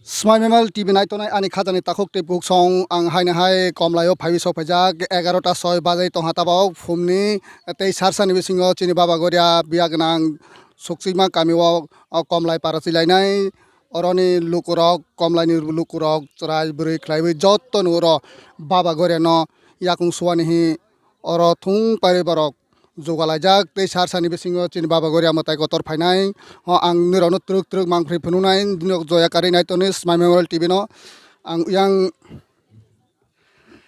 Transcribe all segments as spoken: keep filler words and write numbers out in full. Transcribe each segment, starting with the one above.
Smai Memal T V naitonai ani khajani takhuk tei buksong ang haino hai Komlaio phaiwi sokphaijak egarota soi bajai tongha tabok phumni tei sarsani bisingo chini Baba Goria biya gwnang Sukchima kamio o Komlai para chilainai oroni lukurok Komlaini lukurok chwrai bwrwi khlaiwi jottoni oro Baba Goriano yakung suani hi oro thung pairwi borok jogalaijak tei sarsani bisingo chini Baba Goria mwtai kotor phainai. O ang nirokno twrwk twrwk mangphrwi phunuknai, nirok joya karwi nai toni Smai Memorial T V no. Ang yang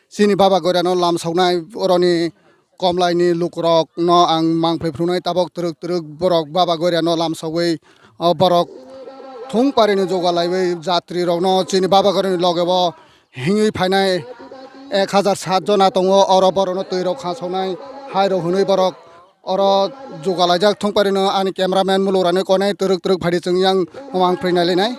chini Baba Goriano lamsoknai oroni Komlaini lukurokno ang mangphrwi phunuknai, tabok twrwk twrwk borok Baba Goriano lamsogwi, o borok thung parini jogalaiwi jatrirokno chini Baba Goriani logebo hingwi phainai ek hajar sat jona tongo, oro borokno twi rok khasoknai hai rok hwnwi borok oro jogalaijak thung pairino ani cameraman muluk rani konai twrwk twrwk phaidi chwng yang mangphrwi nailainai.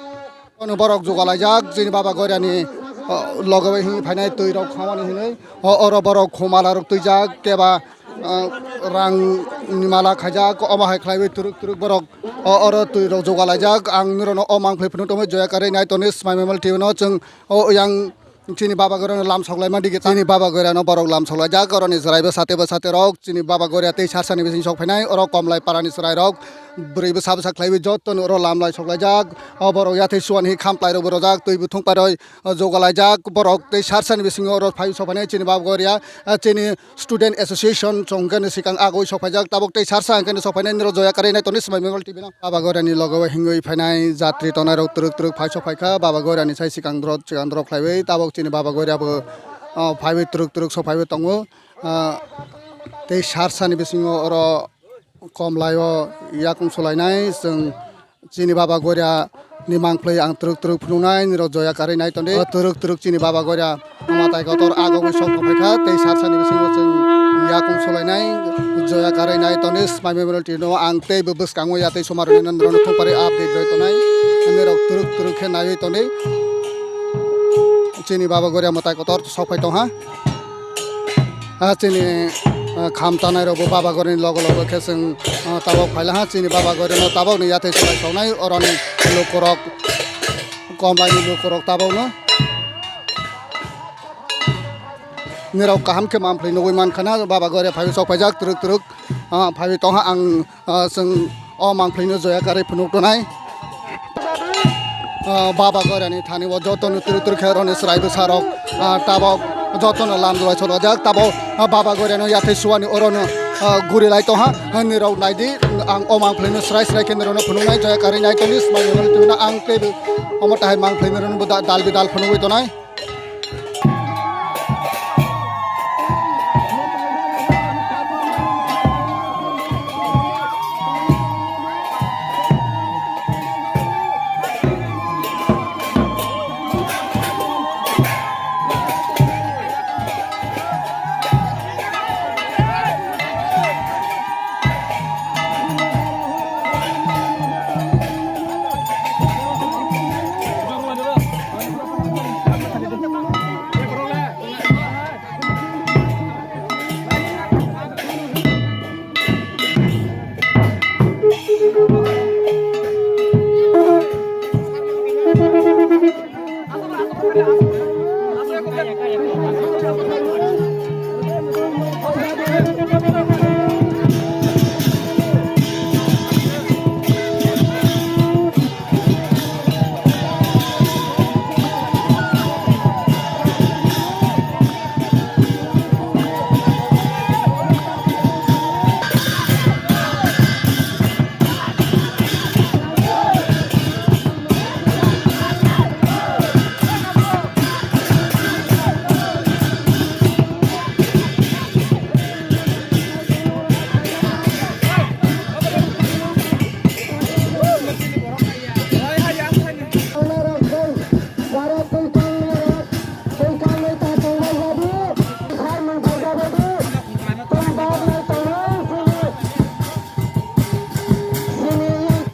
Ono borok jogalaijak chini Baba Goriani, o, loge bai hwnwi phainai twi rok khamani hwnwi. O, oro borok khumala rok twijak keba, o, rang ni mala khaijak omo hai khlaiwi twrwk twrwk borok o, oro twi rok jogalaijak. Ang nirokno o mangphlwi phunuk tongwi joya karwi nai toni Smai Memal T V no chwng o yang chini Baba Goriano lamsok laima dige chini Baba Goriano borok lamsok laijak oroni chwrai bwsa tei bwsa tei rok chini Baba Goria tei sarsani bising sok phainai oro Komlai parani chwrai rok bwrwi bwsa bwsa khlaiwi jottoni oro lam lai sok laijak o borok yathai suan hi khamplai rok bo rojak twi buthung paroi o jogalaijak borok tei sarsani bisingo oro phai sok phainai chini Baba Goria chini Student Association chwng hwnkhe ni swkang agoi sok phaijak, tabok tei sarsa hwnkhe ni sok phainai nirok joya karwi nai toni Smai Memorial T V no. Baba Goria ni logo o hingwi phainai jatri tongnai rok twrwk twrwk phai sok phaikha, Baba Goria ni sai swkang doro swkang doro khlaiwi, tabok chini Baba Goria bo, o, phaiwi twrwk twrwk sok phaiwi tongo, o, tei sarsa ni bisingo oro Komlai o yakung sulainai chwng. Chini Baba Goria ni mangphlwi ang twrwk twrwk phunuknai, nirok joya karwi nai toni. O twrwk twrwk chini Baba Goria mwtai kotor agogwi sok phaikha, tei sarsani bisingo chwng yakung sulainai joya karwi nai toni. Smai Memorial T V no ang tei bo bwskango ya tei somarwino norokno thung parwi update rwi tonai. Nirok twrwk twrwk khe naiwi toni. Chini Baba Goria mwtai kotor sok phai tongha. Ah, chini, ah, kham tanai rok bo Baba Gorini logo logo khe chwng, ah, tabok phaila ha chini Baba Gorino tabok ni yathai swlai soknai oroni lukurok Komlai ni lukurok tabok no nirok kaham khe mangphlwi nugwi mankha na Baba Gori phaiwi sok phaijak twrwk twrwk, ah, phaiwi tongha ang Ah, chwng o mangphlwino joya karwi phunuk tonai. Ah, Baba Goirani thani o jotono twrwk twrwk khe oroni chwrai bwsarok, ah, tabok jotono lam jolai chwlajak, tabok, ah, Baba Goirano yathai suwani orono, ah, guri lai tongha. Nirok naidi, ang o mangphlwino chwrai chwrai khe nirokno phunuknai joya karwi nai tongdi, swmai rwmani twino ang teibo omo tahai mangphlwi nirokno bo da-, dal bidal phunugwi tonai.